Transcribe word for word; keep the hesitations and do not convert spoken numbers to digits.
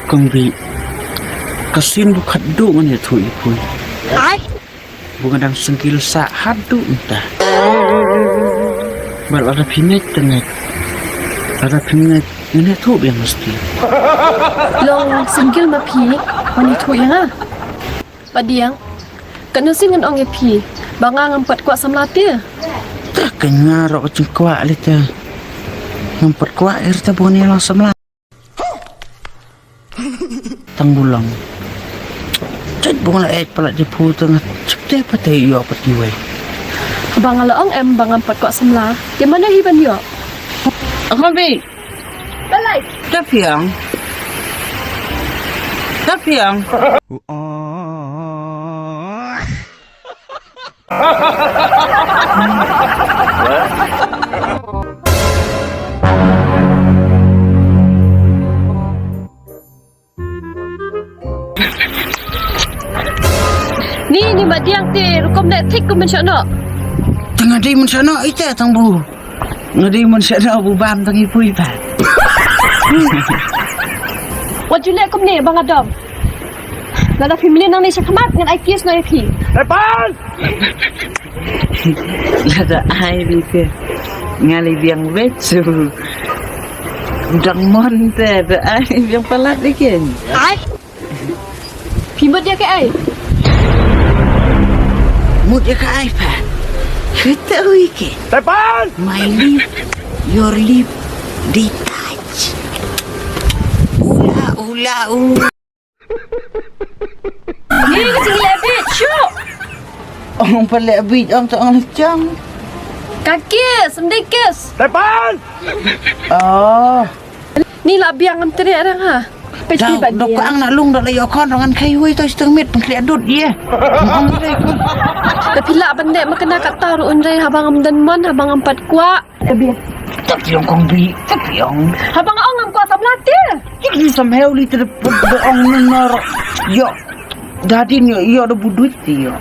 Kong Bih, ka sien ba khatduh ngan ïathuh ïa phi. Ai. Ba nga dang single sah haduh mynta. Bad lada phi ngeit te ngeit. Lada phi ngeit ngan ïathuh biang mesti. Long single ma phi, ngan ïathuh ïa nga. Padiang, katno sien ngan ong ïa phi ba nga ngam pat kwah samla te. Te ka nga ruh ka jingkwah lei te. Ngam pat kwah ïa te ba ngan ïa long samla. Tang ba long. Jait ba nga la ïeit palat ïa phi te nga chip te pat te ïoh pat kiwei. Ba nga la ong em ba ngam pat kwah samla. Te mano hi ban ïoh? Kong Bih. Balai. Te phi ong. Te phi ong. Ni, ni Madiang te rukom ne thik kum mynshoh noh. Te nga dei mynshoh noh ita tang bu. Nga dei mynshoh noh bu bam tang ipui pat. Wat ju leh kumne ba nga dom. Lada phi mlien nangne shakhmat ngan ai kiss noh ïa phi. Epan! Lada ai dei te nga lei biang beit shuh. Dang mon te da ai biang palat dei ken. Ai. Phi mut ïa kaei? Mut ïa kaei pat? Kata ui ke. Epan! My lip, your lip, detach. Ula ula u. Ni ka jingleh bit shuh. Ong pynleh bit ong to ong leh chong. Ka kiss, ym dei kiss. Tepan. Oh. Ni la biang ngam treh rang ha. Peit ni ba dok ka ang na lung dok la ïoh khon rang ngan khai hui to steng mit pynleh dut ye. Ong leh. Tapi la ban deh ma kena kata ruh un dei haba ngam don mon haba ngam pat kwah. Tapi ong Kong Bih, tapi ong. Haba nga ong ngam kwah samla te. Jadi samheu li te de ong nor. Yo. Dadin yo, yo de budut ti yo.